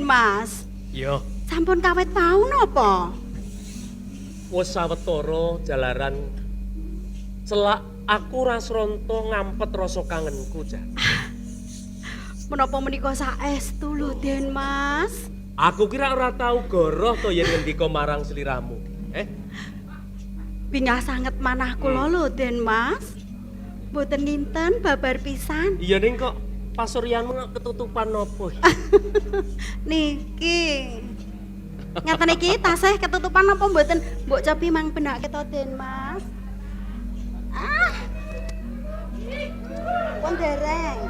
Mas. Iya. Sampun kawit wau napa? Wis sawetara jalaran celak aku ora sronto ngampet rasa kangenku, Jan. Menapa menika saestu lho, Den Mas? Aku kira ora tau goroh to yen ngendika marang sliramu. Eh? Bingah sanget manah kula lho, Den Mas. Mboten nginten babar pisan. Iya ning kok pasuryanmu kok ketutupan nopo? Niki. Ngaten iki tasih ketutupan napa mboten? Mbok cobi mang benake to, Den Mas. Ah. Pun dereng.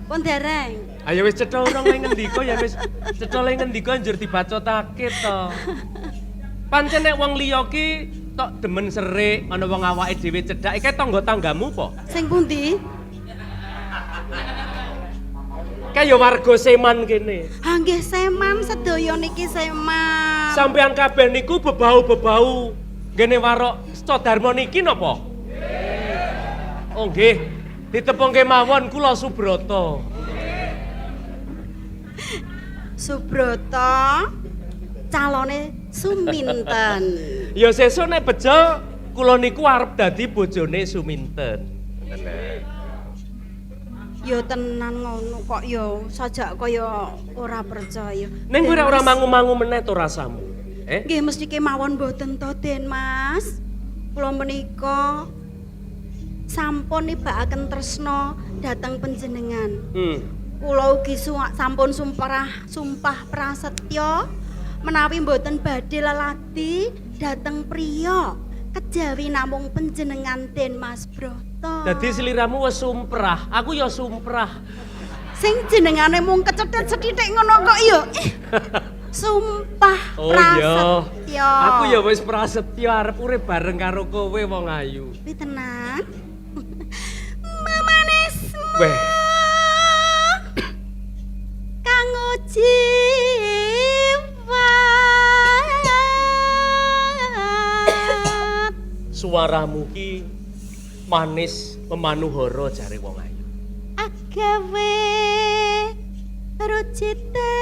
Pun dereng. Ayo wis cetha ora le ngendika ya wis cetha le ngendika njur dibacotake to. Pancen nek wong liya ki tok demen serik ana wong awake dhewe cedhak iki tangga-tanggamu po? Sing pundi? Kaya warga Seman kene. Ha nggih Seman sedaya niki Seman. Sampeyan kabeh niku bebau-bebau ngene warok Secodarma niki napa? Oh nggih. Ditepungke mawon kula Subrata. Subrata calone Suminten. Ya sesuk nek bejo kula niku arep dadi bojone Suminten. Ya tenan ngono kok ya sajak kaya ora percaya. Ning kowe ora mangu-mangu meneh to rasamu? Eh? Nggih mesti kemawon mboten to, Den Mas. Kula menika sampun nibakaken tresna dhateng panjenengan. Kula ugi sampun sumpah prasetya menawi mboten badhe leladi dhateng priya kejawi namung panjenengan Den Mas Broto. Dadi sliramu wis sumprah, aku ya sumprah. Sing jenengane mung kecethet sethithik ngono kok ya. Sumpah oh, prasetya. Aku ya wis prasetya arep urip bareng karo kowe wong ayu. Kuwi tenan. Memanismu. Weh. Kanggo jiwa. Suaramu ki manis memanuhara jare wong ayu. Agawe rucite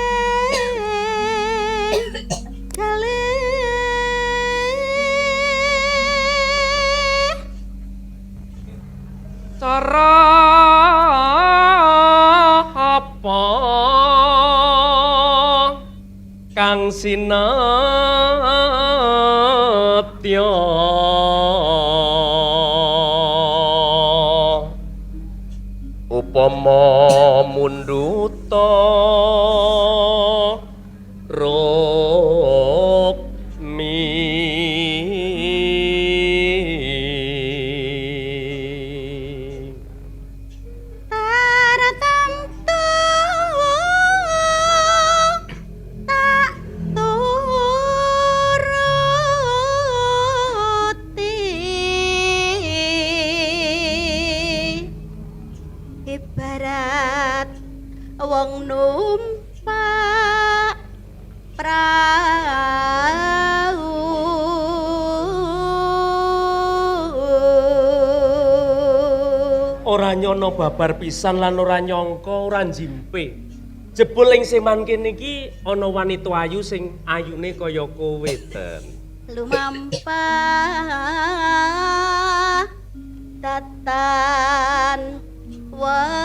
kale cara apa kang sinatya upama mundhuta rukmi tartamtu tak turuti ibarat wong numpak prau. Ora nyono babar pisan lan ora nyangka ora njimpe. Jebul ing Seman kene iki ana wanita ayu sing ayune kaya kowe, Ten. Lumampah tatan welah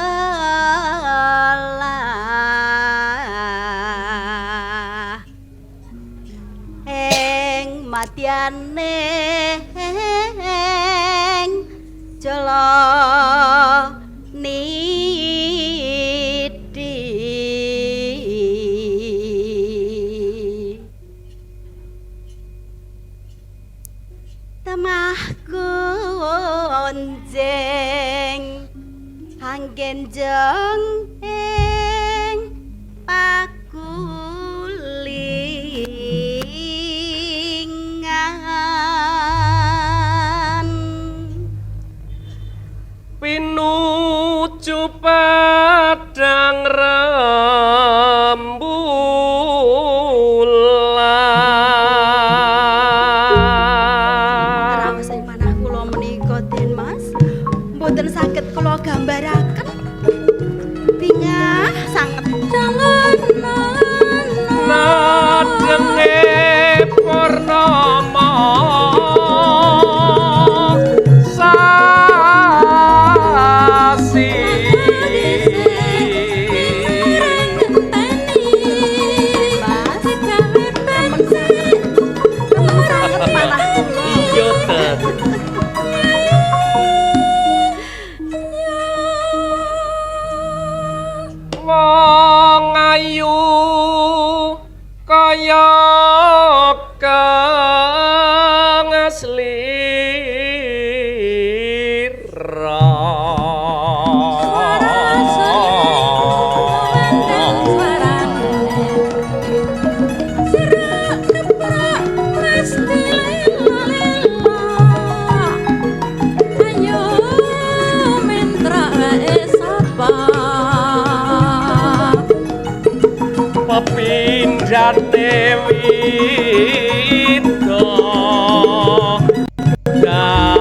ing madyane jala niti temah gonjeng anggenjeng ing pakulingan. Pinuju padang rembulan. Raos ing manah kula menika Den Mas, mboten saged kula gambaraken. Purnama sasi. Mas, remen sanget malah kula. Iya, Tet. Wong ayu kaya kang aslira. Pepindhane wida dari.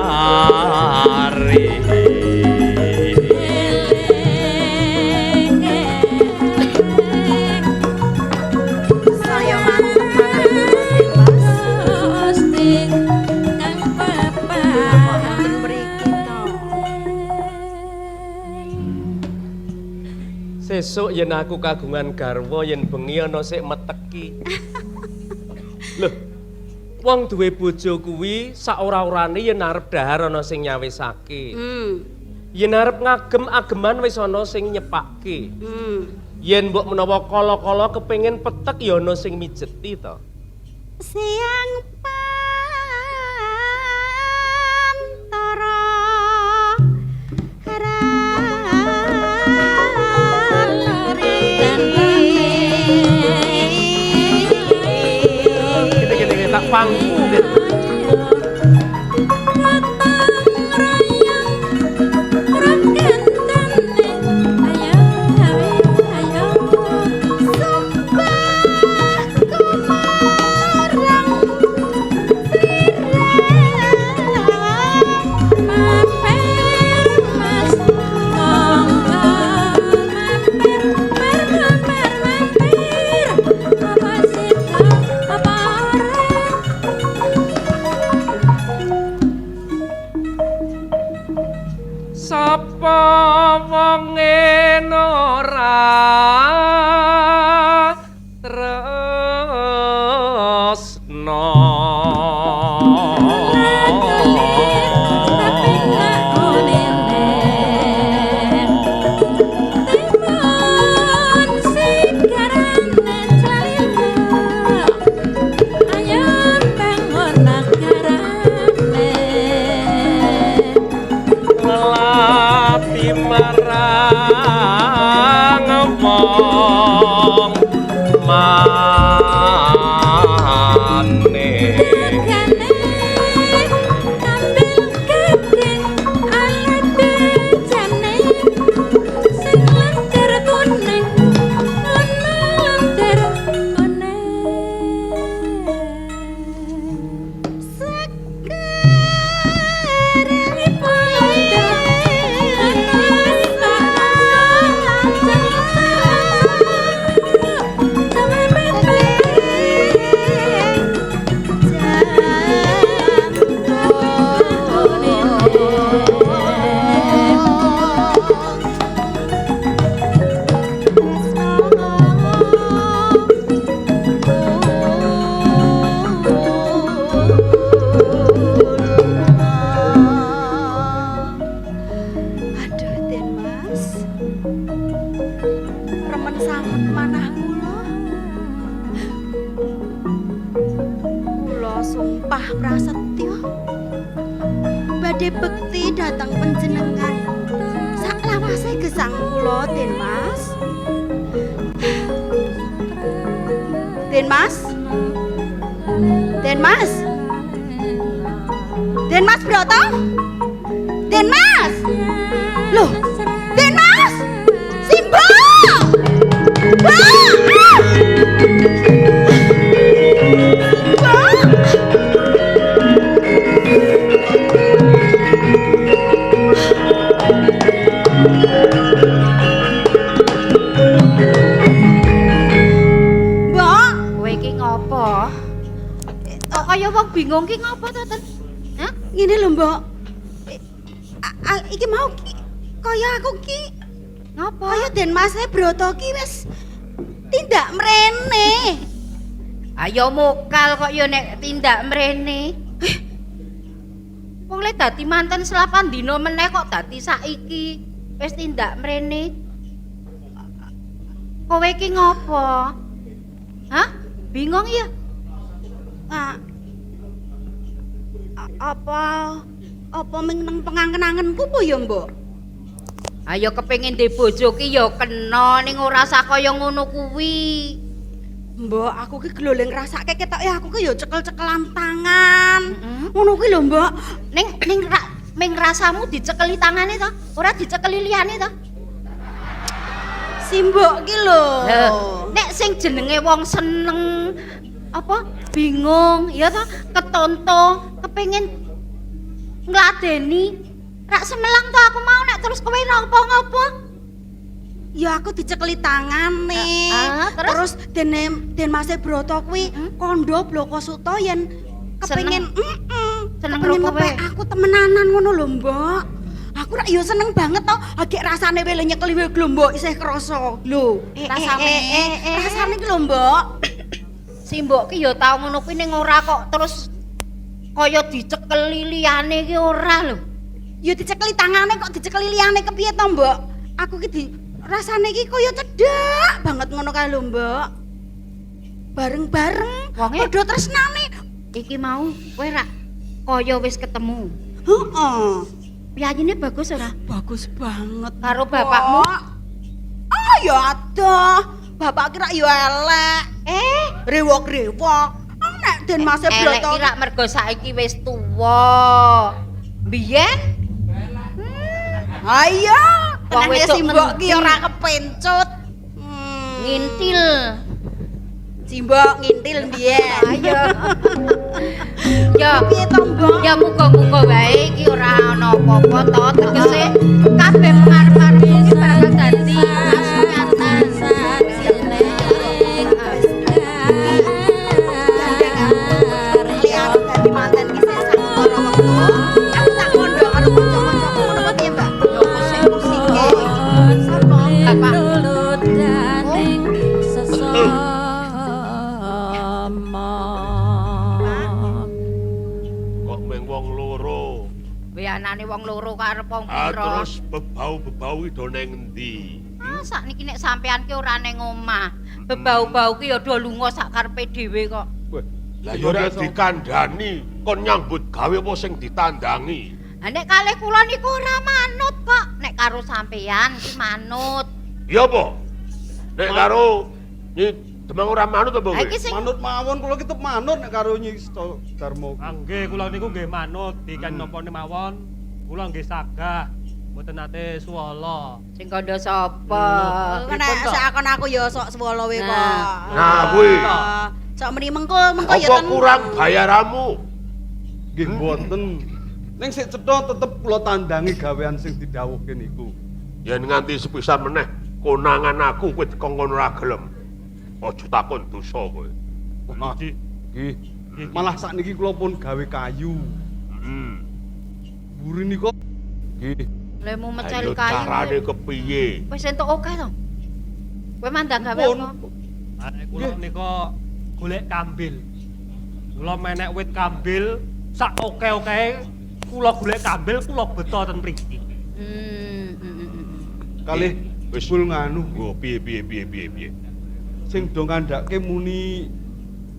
Saya mantep manah kula, Den Mas. Kok wonten mriki to? Sesuk yen aku kagungan garwa yen bengi ana sik meteki. Loh, wong duwe bojo kuwi saora-orane yen arep dahar ana sing nyawisake. Yen arep ngagem ageman wis ana sing nyepake. Yen mbok menawa kala-kala kepengin petek ya ana sing mijeti to. Siang pantara Gini gini gini, tak pangku. Sapa wonge ora tresna. Lelati marang wong mane. Aduh, Den Mas. Remen sanget manah kula. Kula sumpah prasetya badhe bekti dhateng panjenengan saklawase gesang kula, Den Mas. Den Mas. Den Mas. Den Mas Broto. Den Mas. Loh, Den Mas. Simba. Mbak! Mbak! Mbak, Kowe iki ngopo? Kok kaya Kaya wong bingung ki ngopo to, Ten? Hah? Ngene lho, Mbok. Iki mau ki kaya aku ki Ngopo? kaya Den Mase Broto ki wis tindak mrene. Ayo mokal kok ya nek tindak mrene. Wong le dadi manten selapan dina meneh kok dadi saiki wis tindak mrene. Kowe iki ngopo? Hah? Bingung ya? Ah, apa apa ming nang pengangen-angenku po ya, Mbok? Ayo kepengin ndek bojo ki ya kena ning ora usah kaya ngono kuwi. Mbok, aku ki gloleng ngrasake ketoke aku ki ya cekel-cekelan tangan. Ngono kuwi lho, Mbok. Ning ning ra, ming rasamu dicekeli tangane to? Ora dicekeli liyane to? Si Mbok ki lho. Lah, nek sing jenenge wong seneng apa bingung ya to, ketonto, kepengin ngladeni rak semelang to aku mau nek terus kowe ngopo-ngopo. Ya aku dicekeli tangane. Terus? Terus dene Den Mase Broto kuwi kandha Bloko Suto yen kepengin Seneng kepengin karo kowe. ngepek aku temenanan ngono lho, Mbok. Aku rak ya seneng banget to, agek rasane wele nyekeli wae lho, Mbok, isih krasa. Lho, rasane rasane ki lho, Mbok. Si mbok ki ya tau ngono kuwi ning ora kok terus kaya dicekeli liyane ki ora lho. Ya dicekeli tangane kok dicekeli liyane kepiye to, Mbok? Aku ki di rasane ki kaya cedhak banget ngono kae lho, Mbok. Bareng-bareng padha tresnane. Iki mau kowe rak kaya wis ketemu. Heeh. Piyayine bagus ora? Bagus banget. Karo bapakmu? Ah, ya adoh. Bapak kira ya elek. Rewok-rewok. Ah, nek Den Mase Elek Broto ki rak mergo saiki wis tuwa. Biyen Ayo, Wong tenane wedok si Mbok ki ngendi? ora kepencut. Ngintil. Si Mbok ngintil biyen. Ayo. Ya, Piye to, Mbok? ya muga-muga wae iki ora ana apa-apa to, tegese kabeh pengarep-arepmu ki bakal dadi kasunyatan. Gandeng aku. Li aku dadi manten ki sing sawetara wektu. Aku tak kondo karo kanca-kancaku ngono apa piye, Mbak? Ya apa sing Musike. Sapa? Bapak. Kok mung wong loro. Wianane wong loro karep wong Ah, pira? terus bebau-bebau iki do nang endi? Ah, sakniki nek sampean ki ora ning omah. Bebau-bau ki ya do lunga sak karepe dhewe kok. Lah ya ora dikandhani, kon nyambut gawe apa sing ditandangi. Lah nek kalih kula niku ora manut kok. Nek karo sampean ki manut. Ya apa? Nek karo Nyi Demang ora manut apa Lah kowe? iki sing Manut mawon kula ki tetep manut nek karo Nyi Darmo. Ah, nggih, kula niku nggih manut dikan napa mawon. Kula nggih sagah, mboten nate suwala. sing kandha sapa? Nek sakon aku ya sok swala we kok. Nah, kuwi. Sok meni mengko mengko ya Apa ten. kurang bayaramu? Nggih mboten. Ning sik cetha tetep kula tandangi gawean sing didhawuhke niku. Yen nganti sepisan meneh konangan aku kowe dikongkon ora gelem. Aja takon dosa kowe. Nah, nggih. Malah sakniki kula pun gawe kayu. Mburi niku nggih. Lemu mecel Ayo kayu. carane kepiye? Wis entuk akeh to. Kowe mandang gawe Pun. apa? Nek kula nika golek kambil. Kula menek wit kambil sak oke-oke kula golek kambil kula beto ten mriki. Kalih Wis. jebul nganu Nggo piye piye piye piye piye. sing do ngandhake muni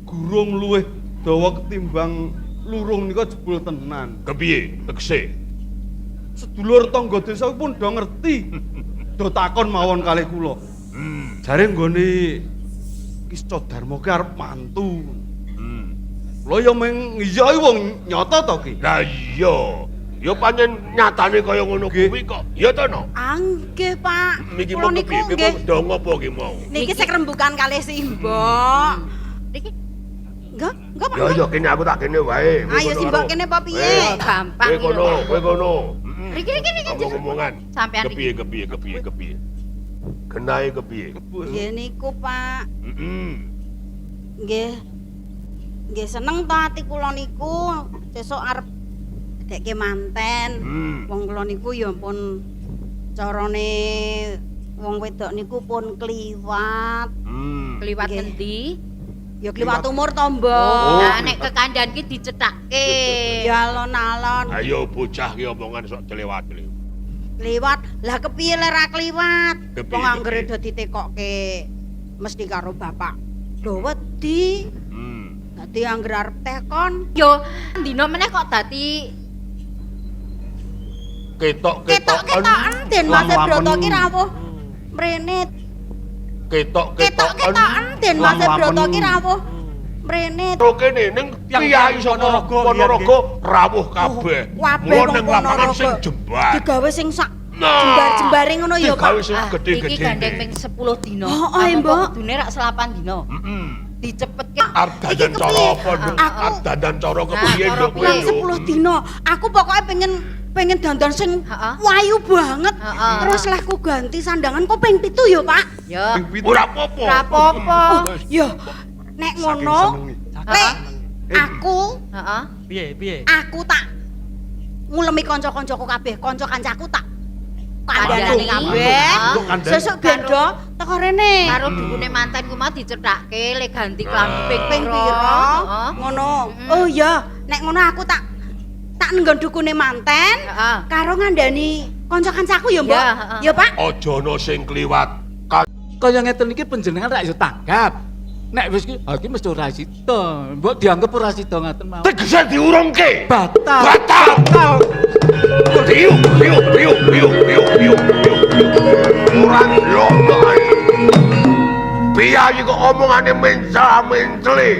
gurung luwih dawa ketimbang lurung nika jebul tenan. Kepiye tegese? Sedulur tangga desa pun do ngerti. Do takon mawon kalih kula. Jare nggone Kista Darma ki arep mantu. Kula ya meng iya iki wong nyata to ki. Lah iya. Ya pancen nyatane kaya ngono kuwi kok. Ya to no. Ah, nggih, Pak. Niki Kula mau niku kepiye? nggih. Mau do ngopo ki mau? Niki sek rembukan kalih Simbok. Niki Enggak, enggak Pak. Ya ya kene aku tak kene wae. Kowe Ayo kono Simbok karo. kene apa piye? Gampang Kowe kono, kowe kono. Riki riki riki. Omong-omongan. Sampean Kepiye kepiye kepiye kepiye. Genahe kepiye? Nggih niku, Pak. Heeh. Nggih. Nggih seneng to ati kula niku, sesuk arep dekke manten. Wong kula niku ya pun carane wong wedok niku pun kliwat. Kliwat ngendi? Ya kliwat umur to, Mbok. Lah nek kekandhan ki dicethake. Ya alon-alon. Ayo bocah ki omongan sok dilewat-lewat. Kliwat. Lah kepiye lek ra kliwat? Wong anggere do ditekokke mesti karo bapak. Lho wedi. Dadi anggere arep tekon yo dina meneh kok dadi ketok-ketoken Den Mas Broto ki rawuh mrene. Ketok-ketoken Den Mas Broto ki rawuh mrene. Ro kene ning piyayi saka Ponorogo rawuh kabeh. Mula ning lapangan sing jembar. Digawe sing sak jembar-jembare ngono ya, Pak. Digawe sing gedhe-gedhe. Iki gandeng ping 10 dina. Heeh, Mbok. Kudune rak 8 dina. Heeh. Dicepetke. Arep dandan cara apa, Nduk? Arep dandan cara kepiye, Nduk? 10 dina. Aku pokoke pengen dandan sing wayu banget. Terus leh ku ganti sandangan kok ping 7 ya, Pak? Ya. Ora apa-apa. Ora apa-apa. Ya, nek ngono, lek aku, heeh. Piye, piye? Aku tak ngulemi kanca-kancaku kabeh, kanca-kancaku tak kandhani kabeh. Sesuk bendo teko rene. Karo dukune manten ku mau dicethake le ganti klambi ping pira. Ngono. Oh iya, nek ngono aku tak nggon dukune manten karo ngandani kanca-kancaku ya, Mbok. Ya, Pak. Aja ana sing kliwat. Kaya ngeten iki panjenengan rak yo tanggap. Nek wis ki, ha iki mesti ora sida. Mbok dianggep ora sida ngaten mawon. Tegese diurungke. Batal. Batal. Riuh, riuh, riuh, riuh, riuh, riuh, riuh. Ora lomo. Piyayi kok omongane mencla-mencle.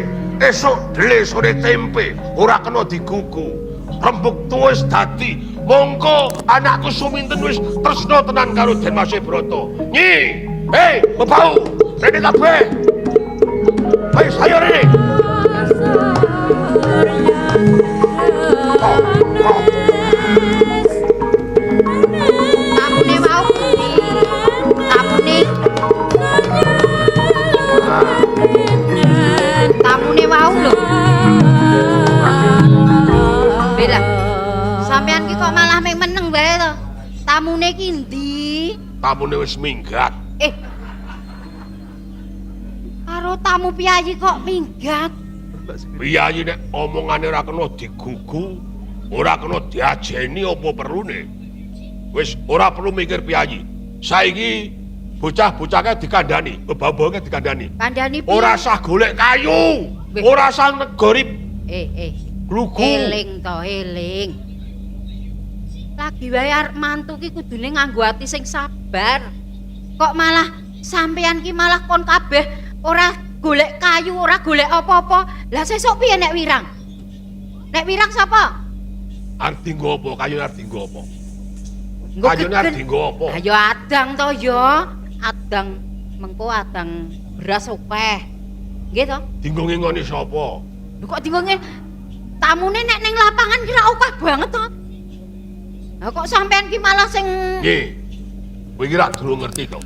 Esuk dele sore tempe, ora kena digugu. Rembug tuwa wis dadi. Mongko anakku Suminten wis tresna tenan karo Den Mas Broto. Nyi, hei, bebau, rene kabeh. Wis ayo rene. Tamune wau pundi? Tamune. Tamune wau lho. Bela. Sampean ki kok malah meng meneng wae to. Tamune ki endi? Tamune wis minggat. Karo tamu piyayi kok minggat? Piyayi nek omongane ora kena digugu, ora kena diajeni apa perlune. Wis ora perlu mikir piyayi. Saiki bocah-bocahke dikandani, bebau-bauke dikandani. Kandhani piye? Ora sah golek kayu, ora sah negori. Glugu. Eling to, eling. Lagi wae arep mantu ki kudune nganggo ati sing sabar. Kok malah sampean ki malah kon kabeh ora golek kayu, ora golek apa-apa. Lah sesuk piye nek wirang? Nek wirang sapa? Arep dienggo apa? Kayu arep dienggo apa? Kayune arep dienggo apa? Ayo adang to ya. Adang mengko adang beras akeh. Nggih to? Dienggo ngingoni sapa? Lho kok dienggo tamune nek ning lapangan ki ra akeh banget to. Lah kok sampean ki malah sing nggih. Kowe iki rak durung ngerti to.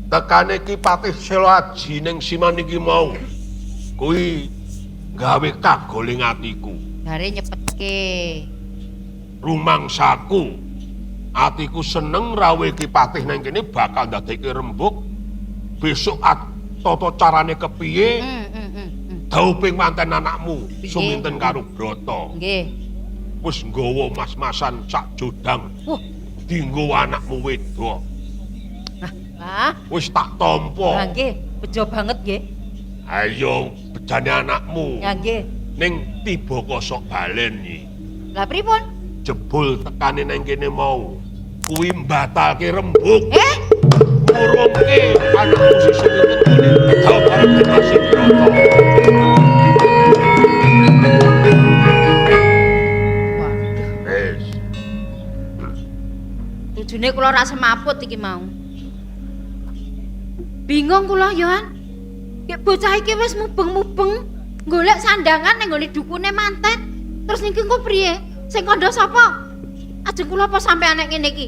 Tekane Ki Patih Sela Aji ning Siman iki mau. Kuwi gawe kagoling atiku. Bare nyepetke. Rumangsaku. Atiku seneng rawe Ki Patih nang kene bakal ndadekke rembug. Besok tata carane kepiye? Dauping manten anakmu Suminten karo Broto. Nggih. Wis nggawa mas-masan sak jodang. Wah, dienggo anakmu wedok. Lah, wis tak tampa. Lah nggih, bejo banget nggih. Ayo bejane anakmu. Ya nggih. Ning tiba kosok balen iki. Lah pripun? Jebul tekane nang kene mau. Kuwi mbatalke rembug. Ngurungke anakmu si Suminten ngene bedha karo Mas Broto. Waduh. Wis. Tujune kula ra semaput iki mau. Bingung kula yoan. Ki bocah iki wis mubeng-mubeng golek sandangan ning nggone dukune manten. Terus niki engko priye? Sing kandha sapa? Ajeng kula apa sampean nek ngene iki?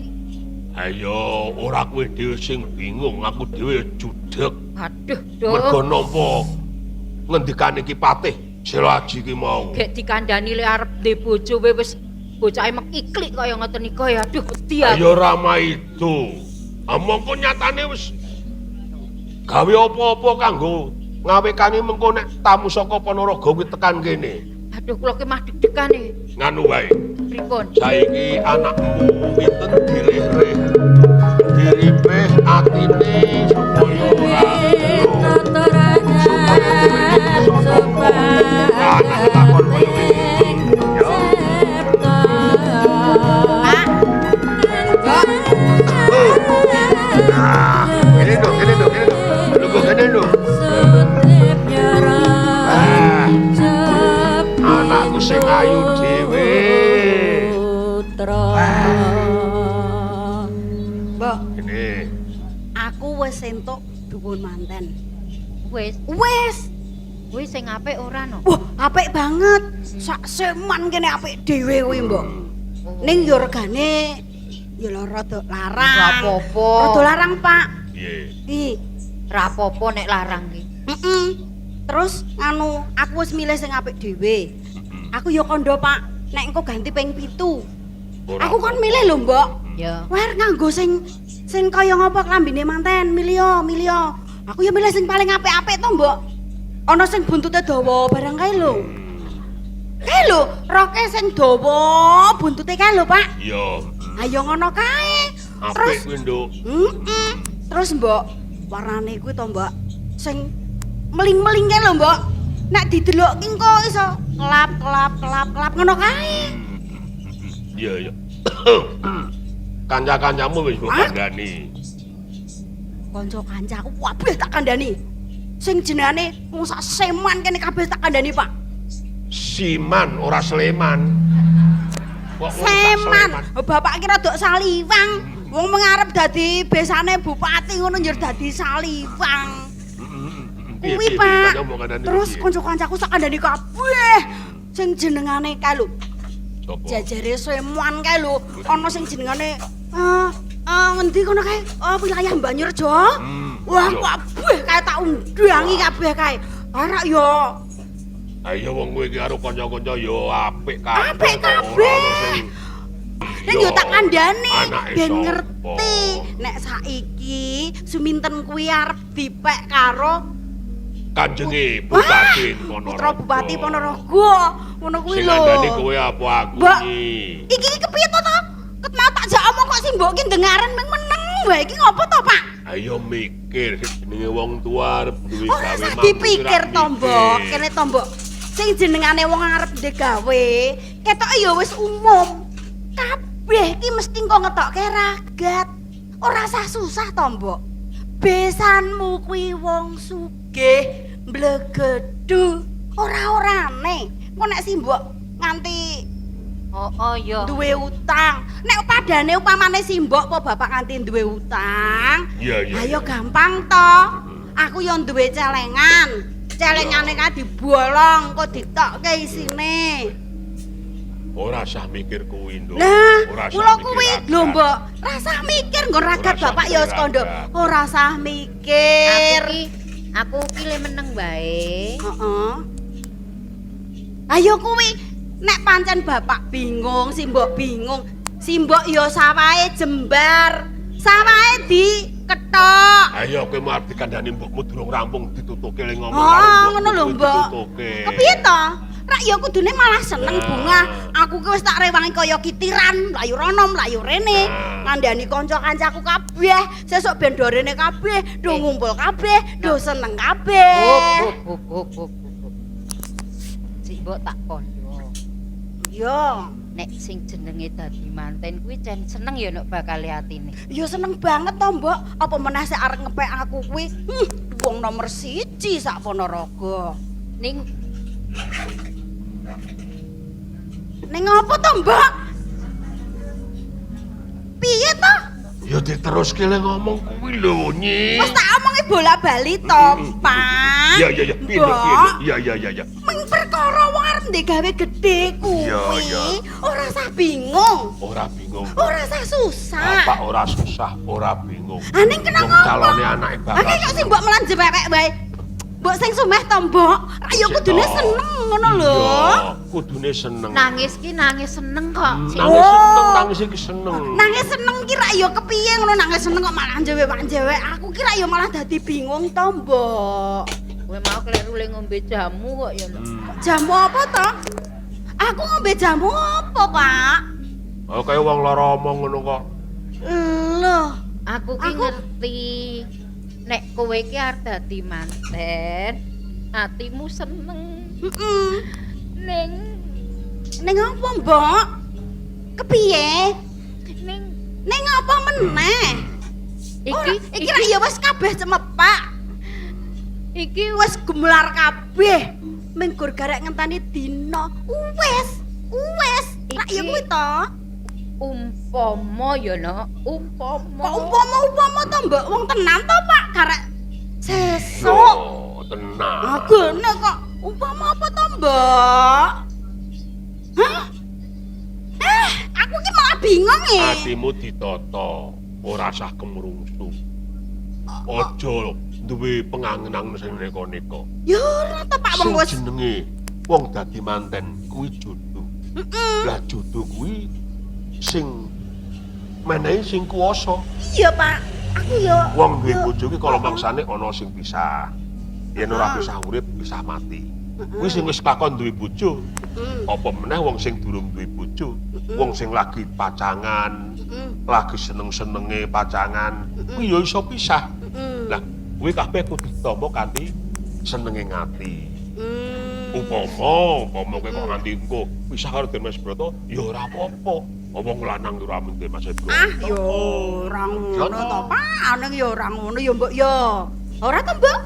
Ayo, ora kowe dhewe sing bingung, aku dhewe judeg. Aduh, duh. Mergo nampa ngendikane Ki Patih Selaji ki mau. Gek dikandani le arep ndek bojo wis bocahe mekiklik kaya ngoten niku ya. Aduh wedi aku. Ayo rama itu. Mongko nyatane wis gawe apa-apa kanggo ngawekane mengko nek tamu saka Ponorogo kuwi tekan kene. Aduh kula ki mah deg-degane. Nganu wae. Pripun? Saiki anakmu pinten direh-reh. Diripeh atine supaya ora supaya dheweke iso nampa. Anake takon kaya ngene. Yo. Pak. Mbok, Nah, kene nduk, kene nduk, kene nduk. Lho kok kene nduk. Ah, anakku sing ayu dhewe. Mbok, Kene. aku wis entuk dukun manten. Wis, Wis. kuwi sing apik ora no? Wah, apik banget. Sak seman kene apik dhewe kuwi, Mbok. Ning yo regane ya lho rada larang. Ora apa-apa. Rada larang, Pak. Piye? Iki. Ora apa-apa nek larang ki. Heeh. Terus nganu, aku wis milih sing apik dhewe. Aku yo kandha, Pak, nek engko ganti ping 7. Ora Aku kon milih lho, Mbok. Ya. Wah, nganggo sing sing kaya ngapa klambine manten, milih yo, milih yo. Aku yo milih sing paling apik-apik to, Mbok. Ana sing buntute dawa barang kae lho. Kae lho, roke sing dawa buntute kae lho, Pak. Iya. Ayo ngono kae. Apik Terus kuwi, Nduk. heeh. Terus, Mbok, warnane kuwi to, Mbok, sing meling-meling kae lho, Mbok. Nek didelok ki engko iso kelap kelap kelap kelap ngono kae. Iya, iya. Kanca-kancamu wis mbok Hah? kandhani. Kanca-kancaku kabeh tak kandhani. Sing jenenge wong sak seman kene kabeh tak kandhani, Pak. Siman ora Sleman. Kok wong sak Seman. Bapak ki rada saliwang. Wong mengarep dadi besane bupati ngono njur dadi saliwang. Piye, Kuwi, piye, piye, Pak. kanca mbok kandhani Terus piye? kanca-kancaku sak kandhani kabeh. Sing jenengane kae lho, Sopo? jajare seman kae lho, ana sing jenengane ngendi kono kae? Wilayah Banyurejo. Wah, iya. kabeh kae tak undangi kabeh kae. Arak yo Ayo wong kowe iki karo kanca-kanca yo apik kabeh. Apik kok, ora kabeh. ono sing Ning yo tak kandhane anake ben sapa? ngerti nek saiki Suminten kuwi arep dipek karo Kanjenge Bupati Ponorogo. Putra Bupati Ponorogo. Ngono kuwi Sing lho. ngandani kowe apa aku Mbak. iki? Iki iki kepiye to to? Ket mau tak jak omong kok simbok ki ndengaren meng meneng wae iki ngopo to, Pak? Ayo mikir jenenge wong tua arep duwe Ora gawe usah mampu dipikir ora to, Mbok. mikir. Kene to, Mbok. Sing jenengane wong arep ndek gawe, ketoke ya wis umum. Kabeh ki mesti engko ngetokke ragat. Ora usah susah to, Mbok. Besanmu kuwi wong sugih, mblegedu. Ora-orane. Engko nek simbok nganti Oh, oh ya. duwe utang. Nek padane upamane simbok apa bapak nganti duwe utang, Iya, iya. ayo gampang to. Aku yo duwe celengan. Celengane kae dibolong kok ditokke isine. Ora usah mikir kuwi, Nduk. Lah, Ora usah kula mikir kuwi ragat. lho, Mbok. Rasah mikir nggo ragat Ora usah bapak ya wis mikir kandha. ragat. Ora usah mikir. Aku ki le meneng wae. Heeh. Ayo kuwi nek pancen bapak bingung, simbok bingung, simbok ya sawahe jembar, sawahe diketok. Ayo kowe mau arep dikandani mbokmu durung rampung ditutuke le ngomong Oh, karo mbokmu ngono lho, kuwi Mbok. ditutuke. Kepiye to? Rak ya kudune malah seneng Nah. bungah. Aku ki wis tak rewangi kaya kitiran, mlayu rono, mlayu rene. Nah. Ngandani kanca-kancaku kabeh, sesuk ben do rene kabeh, do Eh. ngumpul kabeh, do seneng kabeh. Hop hop hop hop hop. Sik mbok tak kondo. Yo, Nek sing jenenge dadi manten kuwi jan seneng ya nek bakal atine. ya seneng banget to, Mbok. Apa meneh sik arep ngepek aku kuwi? Wong nomor 1 sak Ponorogo. Ning Ning apa to, Mbok? Piye to? Ya diteruske le ngomong kuwi lho, Nyi. Wis tak omongi bola-bali to, Pak. Iya, iya, iya. Piye, Nduk, piye, Nduk? Iya, iya, iya, iya. Ming perkara wong arep ndek gawe gedhe kuwi. Iya, iya. Ora usah bingung, Ora bingung. ora usah susah. Bapak ora susah, ora bingung. Ah, ning kena Wong ngopo? calone anake bakal. Lah kok sing mbok melan jepepek wae. Mbok sing sumeh to, Mbok. Ra ya kudune seneng ngono lho. Iya, kudune seneng. Nangis ki nangis seneng kok. Nangis seneng, nangis iki seneng. Nangis seneng ki ra ya kepiye ngono nangis seneng kok malah njewek-njewek. Aku ki ra ya malah dadi bingung to, Mbok. Kowe mau kleru le ngombe jamu kok ya, Nok. Jamu apa to? Aku ngombe jamu apa, Pak? Oh, kaya wong lara omong ngono kok. Loh, aku ki ngerti nek kowe ki arep dadi manten, atimu seneng. Heeh. Ning ning apa, Mbok? Kepiye? Ning ning apa meneh? Iki ra ya wis kabeh cemepak. Iki wis gemelar kabeh. Ming gur garek ngenteni dina. Wis, wis. Ra ya kuwi to. Umpama ya, Nok, umpama. Kok umpama-umpama to, Mbok? Wong tenan to, Pak? Garek sesuk. Yo, tenan. Agene kok umpama apa to, Mbok? Hah? Aku ki malah bingung e. Atimu ditata, ora sah kemrungsu. Aja duwe pengangen-angen sing neka-neka. Ya ora to, Pak, wong wis jenenge wong dadi manten kuwi jodoh. Heeh. Lah jodoh kuwi sing menehi sing kuwasa. Iya, Pak. Aku ya wong duwe bojo ki kala mangsane ana sing pisah. Yen ora pisah urip, pisah mati. Kuwi sing wis lakon duwe bojo. Apa meneh wong sing durung duwe bojo, wong sing lagi pacangan, lagi seneng-senenge pacangan, kuwi ya iso pisah. Lah, kuwi kabeh kudu ditampa kanthi senenge ngati. Upama kowe kok nganti engko pisah karo Den Mas Broto, ya ora apa-apa. Wong lanang ora mung Den Mas Broto. Ah, ya ora ngono to, Pak. Ning ya ora ngono ya, Mbok ya. Ora to, Mbok?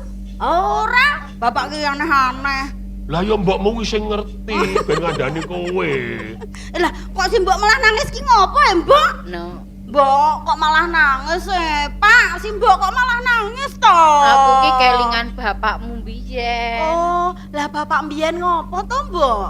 Ora, bapak ki aneh-aneh. Lah ya mbokmu kuwi sing ngerti ben ngandani kowe. Lah, kok si mbok malah nangis ki ngopo ya, Mbok? No. Mbok kok malah nangis e, Pak? Si mbok kok malah nangis to? Aku ki kelingan bapakmu mbiyen. Oh, lah bapak mbiyen ngopo to, Mbok?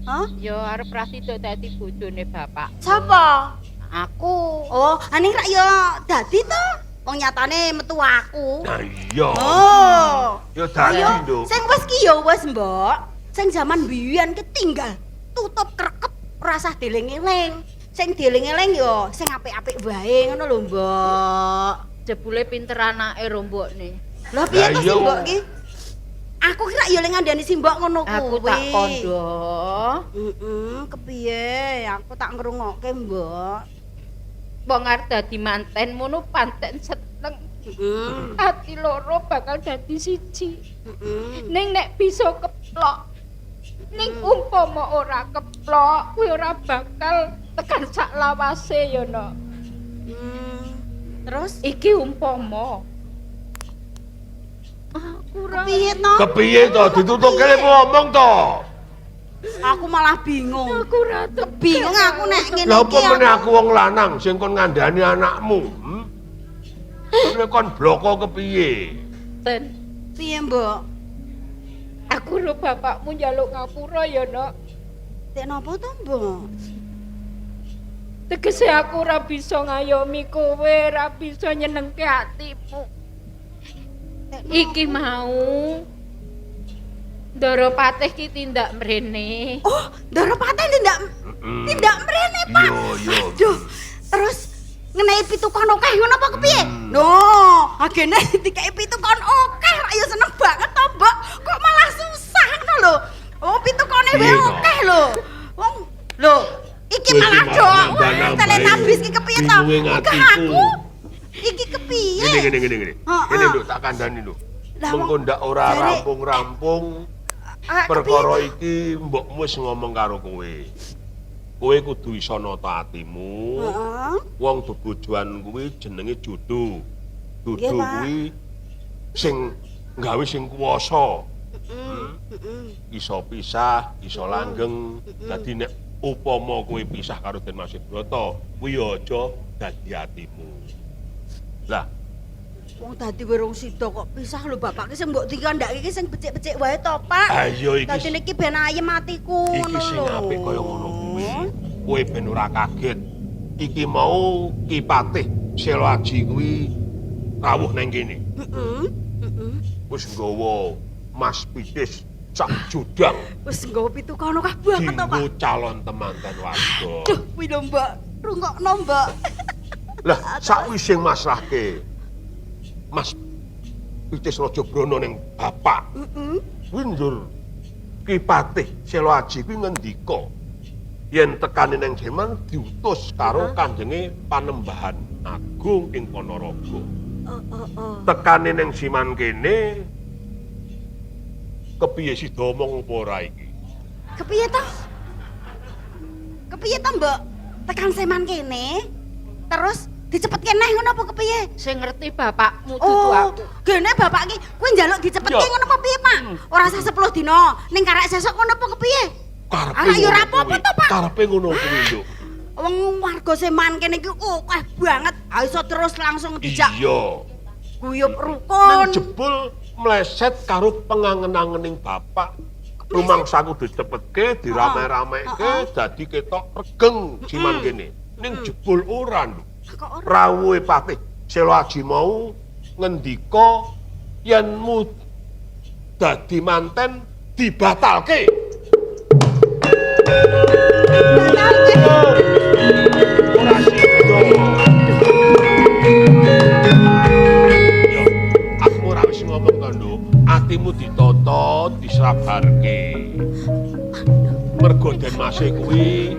Hah? Ya arep ra sida dadi bojone bapak. Sapa? Aku. Oh, aning rak ya dadi to? Wong nyatane metu aku. Lah iya. Oh. Ya dadi, Nduk. Sing wis ki ya wis, Mbok. Sing jaman mbiyen ki tinggal tutup krekep ora usah dieling-eling. Sing dieling-eling ya sing apik-apik wae ngono lho, Mbok. Jebule pinter anake ro mbokne. Lah piye to si mbok ki? Aku kira ya lek ngandani si mbok ngono kuwi. Aku tak kondo. Heeh, kepiye? Aku tak ngrungokke, Mbok. Wong arep dadi manten ngono panten seneng. Ati loro bakal dadi siji. Ning nek bisa keplok. Ning umpama ora keplok, kuwi ora bakal tekan sak lawase ya, Nok. Terus iki umpama aku ora kepiye to? Kepiye to? Ditutuke lek ngomong to. Aku malah bingung. Aku ora bingung aku nek ngene iki. Lah apa meneh aku wong lanang sing kon ngandani anakmu? Hmm? Nek kon bloko kepiye? Ten. Piye, Mbok? Aku ro bapakmu njaluk ngapura ya, Nok. Tek napa to, Mbok? Tegese aku ora bisa ngayomi kowe, ora bisa nyenengke atimu. Iki mau Ndara Patih ki tindak mrene. Oh, Ndara Patih tindak tindak mrene, Pak. Yo, yo. Aduh, terus ngenai pitukon akeh ngono apa kepiye? No, agene dikeki pitukon akeh, ra ya seneng banget to, Mbok. Kok malah susah ngono lho. Oh, pitukone wae akeh lho. Wong lho, iki malah dok. Wah, Teletubbies iki kepiye to? Aku iki kepiye? Ngene ngene ngene. Ngene lho tak kandhani lho. Mengko ndak ora rampung-rampung perkara iki mbokmu wis ngomong karo kowe. Kowe kudu iso nata atimu. Wong bebojoan kuwi jenenge jodoh. Jodoh kuwi sing gawe sing kuwasa. Iso pisah, iso langgeng. Dadi nek upama kowe pisah karo Den Mas Broto, kuwi aja dadi atimu. Lah, wong dadi werung sida kok pisah lho bapak ki sing mbok dikandhake iki sing becik-becik wae to, Pak. Ayo iki. Dadi niki ben ayem atiku ngono lho. Iki sing apik kaya ngono kuwi. Kowe ben ora kaget. Iki mau Ki Patih Selo Aji kuwi rawuh nang kene. Heeh. Heeh. Wis nggawa Mas Pitis sak jodang Wis nggawa pitukono kah banget to, Pak. dinggo calon temanten wadon. Duh, kuwi lho, Mbak. Rungokno, Mbak. Lah, sakwise masrahke Mas Pitis Raja Brana ning bapak. Heeh. Kuwi njur Ki Patih Selo Aji kuwi ngendika yen tekane ning Jerman diutus karo kanjenge Panembahan Agung ing Ponorogo. Oh, oh, oh. Tekane ning Siman kene kepiye sida omong apa ora iki? Kepiye to? Kepiye to, Mbok? Tekan seman kene terus dicepetke neh ngono apa kepiye? Sing ngerti bapakmu dudu Oh, aku. gene bapak ki kuwi njaluk dicepetke Ya. ngono apa piye, Pak? Ora usah 10 dina, ning karek sesuk ngono apa kepiye? Karepe Anak ya ora ngono apa-apa kuwi. to, Pak. Karepe ngono kuwi, Nduk. Wong warga seman kene iki akeh banget. Ha iso terus langsung dijak Iya. guyub Nang rukun. jebul meleset karo pengangen-angening bapak. Rumangsaku dicepetke, dirame-rameke, dadi ketok regeng siman kene. Ning jebul ora, Nduk. Kok ora? Rawuhe Patih Selo Aji mau ngendika yen mu dadi manten dibatalke. Ora sida. Yo, aku ora wis ngomong to, Nduk. Atimu ditata, disabarke. Mergo den mase kuwi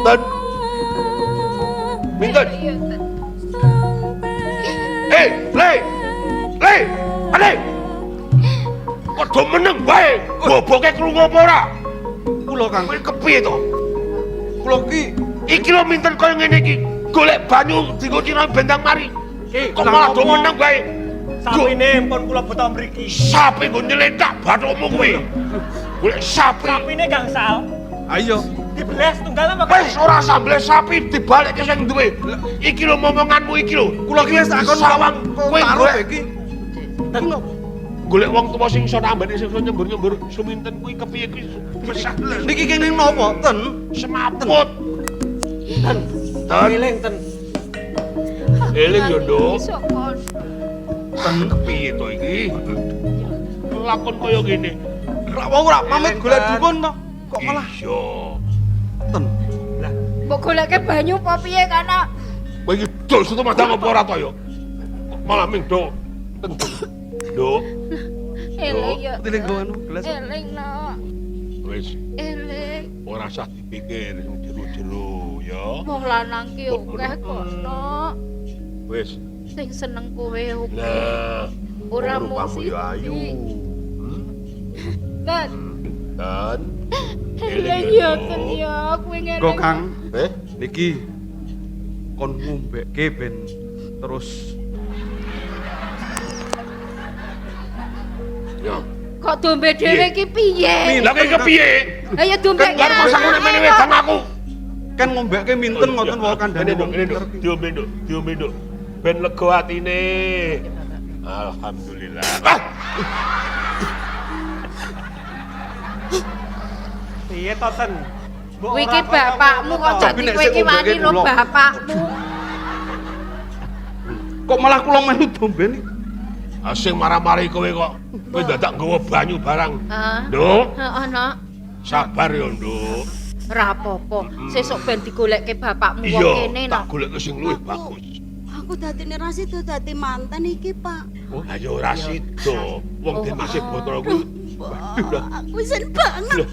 Ten. Minten. Eh, Le. Le, Ale. Kok do meneng wae? Boboke krungu apa ora? Kula Kang, Kowe kepiye to? kula ki Iki lho minten kaya ngene iki. Golek banyu dienggo cinau bentang mari. Ki, Kok malah do meneng wae? Sapine pun kula beto mriki. Sapi nggo nyeletak bathukmu kuwi. Golek sapi. Sapine gangsal. ayo Dibeles tunggal apa Wis ora sambel sapi dibalekke sing duwe. Iki lho momonganmu iki lho. kula ki wis takon Sawang kowe taruh golek iki. Ten. Golek wong tuwa sing iso nambani sing iso nyembur-nyembur suminten kuwi kepiye kuwi wis Niki kenging napa ten? semaput. Ten. Ten. Eling ten. Eling yo, Nduk. Iso kon. Ten kepiye to iki? Lakon kaya ngene. Rak wong ora pamit golek dukun to. Kok malah Iya. ten. Mbok goleke banyu apa piye kana? Kowe iki dol soto madang apa ora to yo? Kok malah ming do. Ten. Nduk, Eling ya. Tiling go anu gelas. Eling no. wis Eling. ora usah dipikir sing jero-jero ya. Wong lanang ki akeh kok no. Wis. Sing seneng kowe akeh. Nah, Ora wong mung rupamu ya ayu. siji. Hmm? Ten. Dan Eling ya ten ya, kowe ngeling. Go Kang, Eh, niki kon ngombekke ben terus yo. Kok dombe dhewe ki piye? Lah kowe kepiye? Lah ya dombe Kan karo masa ngene mene wedang aku. kan ngombekke minten ngoten wae kandhane Ngene, Nduk, wong ngene, Nduk. pinter ki. Diombe, Nduk. Diombe, Nduk. Ben lega atine. Alhamdulillah. Ah, Piye to ten? Mbok Kuwi ora ki kaya bapakmu ngono kok to. dadi Tapi nek kowe sing ki wani ngombeke lho kula. bapakmu. Kok malah kula melu dombe niki? Ah, sing marah-marahi kowe kok. Kowe dadak nggawa banyu barang. Heeh. Nduk, Heeh, Nok. sabar ya, Nduk. Ora apa-apa. Sesuk ben digolekke bapakmu wong Iya, kene, tak Nok. goleke sing luwih bagus. Aku dadine ra sida dadi manten iki, Pak. Lah ya ora sida. Wong den masih botol kuwi. Waduh lah. Aku isin banget. Lah,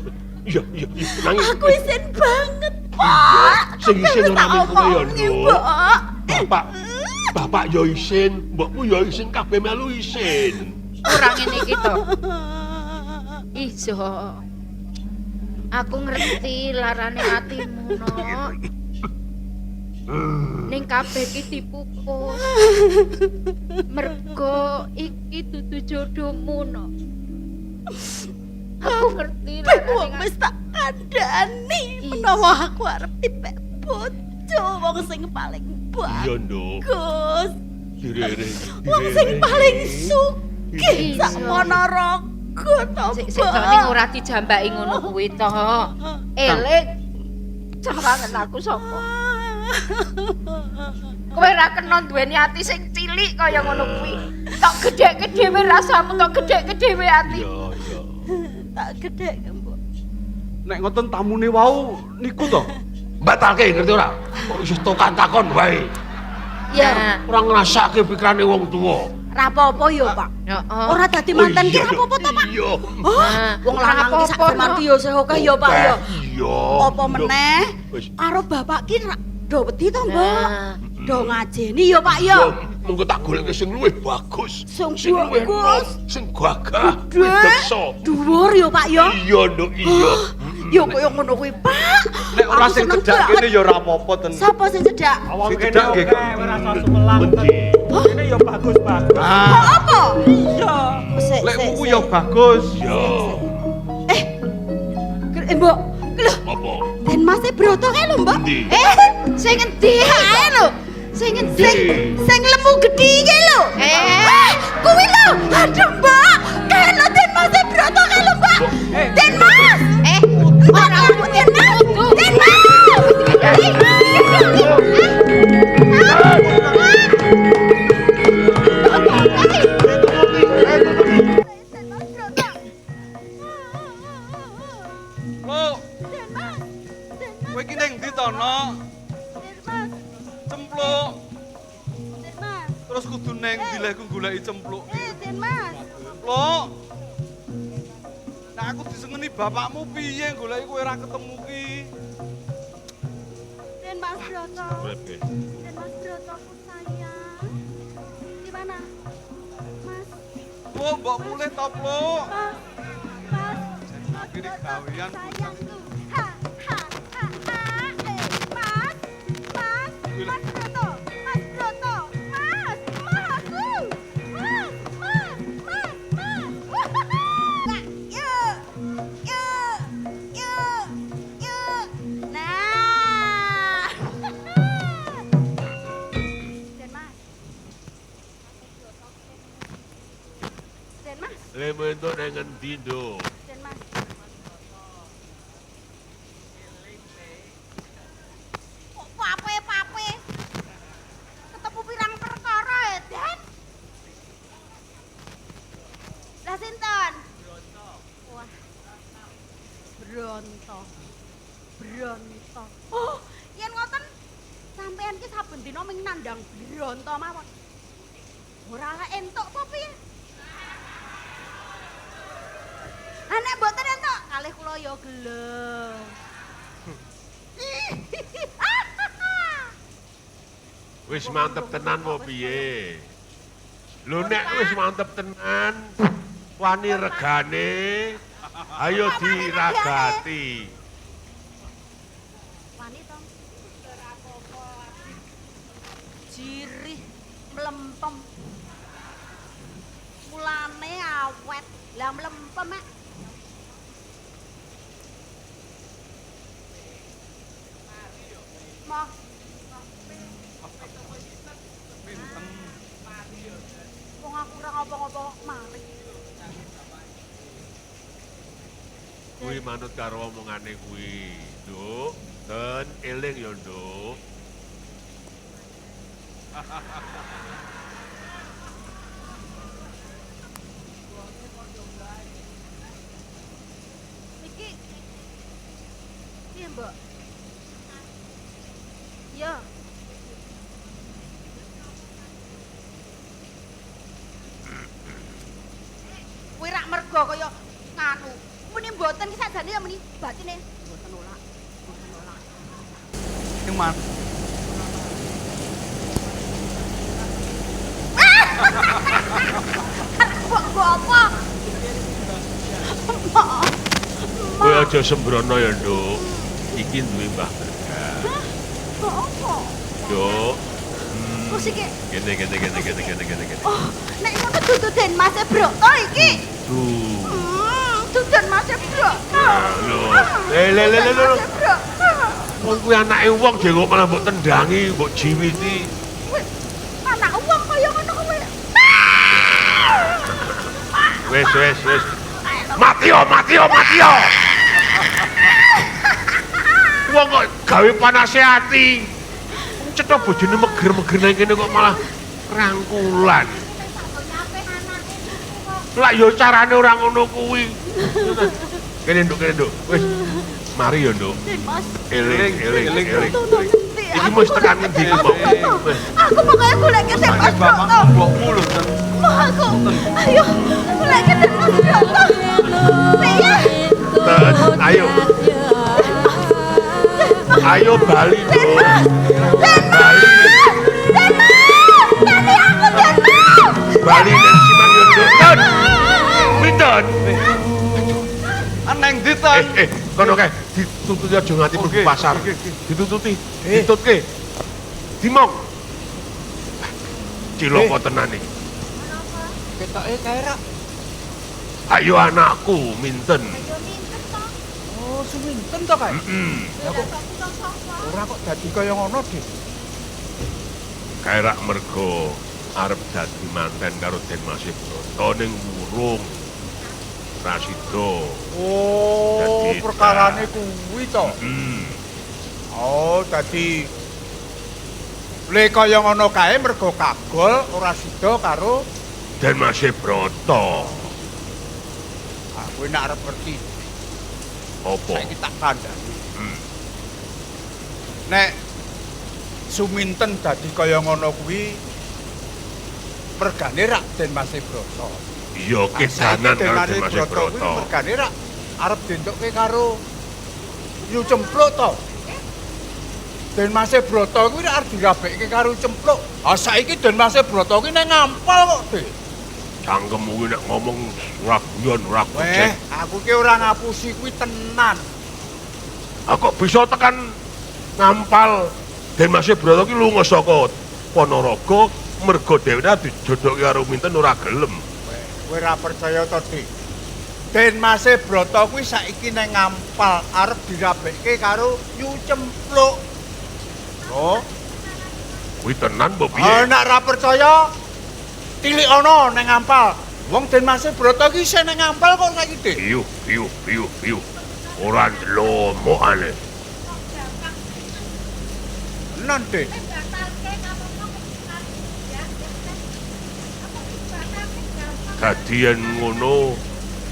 Iya, iya, iya. Nangis. Aku isin banget, Pak. Sing isin Wis ora tak mung kowe ya, omongi, Nduk. Mbok. Bapak, bapak ya isin, mbokmu ya isin, kabeh melu isin. Ora ngene iki to. Ijo. Aku ngerti larane atimu, Nok. Ning kabeh iki dipupus. Mergo iki dudu jodohmu, Nok. Aku ngerti Wong larane wis tak kandhani Iya. menawa aku arep dipek bojo wong sing paling Iya, Nduk. bagus. Direre. Wong sing paling sugih Iya. sak Ponorogo to, Sik sik to ning ora dijambaki ngono kuwi to. Eling. Sawangen aku sapa? Kowe ora kena duweni ati sing cilik kaya ngono kuwi. Tok gedhekke dhewe rasamu, tok gedhekke dhewe ati. Iya, iya. Tak gedhekke, Mbok. Nek ngoten tamune wau niku to. Batalke ngerti ora? Kok iso tokan takon wae. Ya, Ora ngrasake pikirane wong tuwa. ora apa-apa ya, Pak. Heeh. Ora dadi manten ki ora apa-apa to, Pak? Iya. Oh, wong lanang ki sak Ora apa-apa, jaman ki ya isih akeh ya, Pak ya. Iya. Apa meneh Wis. karo bapak ki rak do wedi to, Mbok. Nah. Do ngajeni ya, Pak ya. Mengko tak goleke sing luwih bagus. Sing luwih bagus. nom, sing gagah, Gedhe. wideksa. Dhuwur ya, Pak ya. Iya, Nduk, iya. Ya kaya ngono kuwi, Pak. Nek ora Aku sing seneng cedhak banget. kene ya ora apa-apa ten. Sapa sing cedhak? Awang Sing kene cedhak nggih, oke, ora rasa sumelang. Endi? Kene ya bagus-bagus. Kok Ah, apa? Iya. Sik, lek sik, kuwi sik. ya bagus. Iya. Eh. Mbok. Lho, Apa? Den Mas e Broto kae lho, Mbok. Endi? Eh, Sing endi? kae lho. Sing endi? Sing sing lemu gedhi kae lho. Eh. Kuwi lho. Aduh, Mbak. Kae lho Den Mas e Broto kae lho, Mbak. Den Mas. Eh, Ora Den Mas. Den Mas. Den Mas. Lho, kowe iki ning ndi to, Nok? Cempluk. Terus kudu neng ndi leh ku goleki cempluk. Lho. Nah aku disengeni bapakmu piye goleki kowe ora ketemu ki. Den Mas Broto. Den Mas Broto ku sayang. Di mana? Mas, Lho, mbok mulih to, Pluk. Mas, Mas. Mas Kiri Broto gawean sayangku. Ha, ha, ha, ha. Eh, Mas, Mas, Mas Broto, Mas Broto, Mas, Mas aku. Mas, Mas, Mas, Mas. Nah, yuk, yuk, yuk, yuk. Nah. Den Mas. Den Mas, Lemu entuk nang ngendi, Nduk? Den Mas. Kok pape-pape? Ketemu pirang perkara ya, Den? Lah sinten? Wah. Bronto. Bronto. Oh, yen ngoten sampean ki saben dina ming nandang bronto mawon. Ora lah entuk apa piye? Ah nek mboten entuk, kalih kula ya gelem. Wis mantep tenan apa piye? Lho nek wis mantep tenan, wani regane, ayo diragati. Wani to. Jirih mlempem. Mulane awet. Lah mlempem mek. Moh. Wong aku ora ngopo-ngopo kok mari. Kuwi manut karo omongane kuwi, Nduk. Den eling ya, Nduk. Iki piye, Mbok? Iya. Kuwi rak mergo kaya nganu. Muni mboten ki sajane ya muni batine mboten nolak. Mboten nolak. Sing man. Mbok mbok apa? Mbok. Kowe aja sembrono ya, Nduk. Iki duwe Mbah Berkah. Mbok apa? Nduk. Kok sik Kene kene kene kene kene kene kene. Oh, nek ngono dudu Den Mas Broto iki. Duh. Dudu Mas Broto. Lho. Le le le le le. Mas Broto. Wong kuwi anake wong dhewe kok malah mbok tendangi, mbok jiwiti. Wih, anak wong kaya ngono kuwi. Wis wis wis. Mati yo, mati yo, mati yo. Wong kok gawe panase ati. Wong cetha bojone megah. Meger-meger nang kene kok malah rangkulan. Lah yo carane ora ngono kuwi. Kene nduk, kene nduk. Wis mari yo nduk. Mas. Eling, eling, eling. Iki wis tekan ngendi iki mau? Wis. Aku pokoke goleke Den Mas Bapak Broto. mbokmu lho, Ten. Mau aku. Ayo, goleke Den Mas Broto. Piye? Ten, ayo. Ayo bali, Nduk. Bali. Den Mas! Tadi aku Den Mas. Bali nang Simang yo Nduk. Ten. Pinten? Neng ndi, Ten? Kono kae ditututi aja nganti mlebu pasar. Ditututi, ditutke. Dimong. Cilaka tenan iki. Ketoke kae rak. Ayo anakku minten. Oh, suminten to kae? Heeh. Lah kok ora kok dadi kaya ngono, Dik. Kae rak mergo arep dadi manten karo Den Mas Broto ning wurung. Rasido. Oh, Dadi perkarane kuwi to. Oh, dadi le kaya ngono kae mergo kagol ora sida karo Den Mas Broto. Aku nek arep ngerti. Apa? Saiki tak kandhani. Nek Suminten dadi kaya ngono kuwi mergane rak Den Mas Broto. Iya kedanan karo Den Mas Broto. Mergane rak arep dientukke karo Yu Cempluk to. Den Mas Broto kuwi rak arep dirabekke karo Cempluk. Ah saiki Den Mas Broto kuwi nang Ngampal kok, Dik. Cangkemmu kuwi nek ngomong ora guyon, ora Weh, gojek. aku ki ora ngapusi kuwi tenan. Ah kok bisa tekan Ngampal? Den Mas Broto ki lunga saka Ponorogo mergo dheweke dijodohke karo Minten ora gelem. Kowe ora percaya to, Dik? Den Mas Broto kuwi saiki nang Ngampal arep dirabekke karo Yu Cempluk. Lho, Kuwi tenan mbok piye? ah nek ora percaya tilik ana nang Ngampal. Wong Den Mas Broto ki isih nang Ngampal kok saiki, Dik. Piyu, piyu, piyu, piyu. Ora ndelomokane. Tenan, Dik. Dadi yen ngono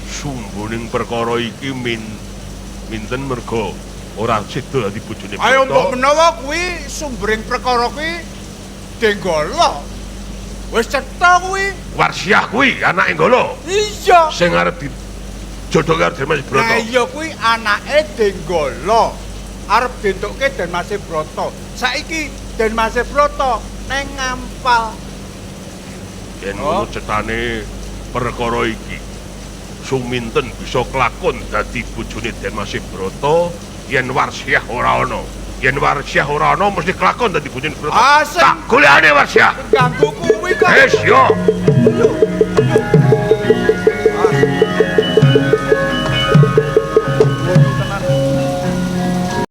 sumbuning perkara iki minten mergo ora sida dadi bojone Ayo Broto. mbok menawa kuwi sumbering perkara kuwi Denggala. Wis cetha kuwi. Warsiah kuwi anake Nggala. Iya. Sing arep dijodohke karo Den Mas Broto. Lah iya kuwi anake Denggala. Arep dientukke Den Mas Broto. Saiki Den Mas Broto nang Ngampal. Yen ngono cetane perkara iki Suminten bisa kelakon dadi bojone Den Mas Broto yen Warsiah ora ana. Yen Warsiah ora ana mesti kelakon dadi bojone Broto. Ah, sing- Tak golekane Warsiah. Ganggu kuwi kok. Wis yo. Lho.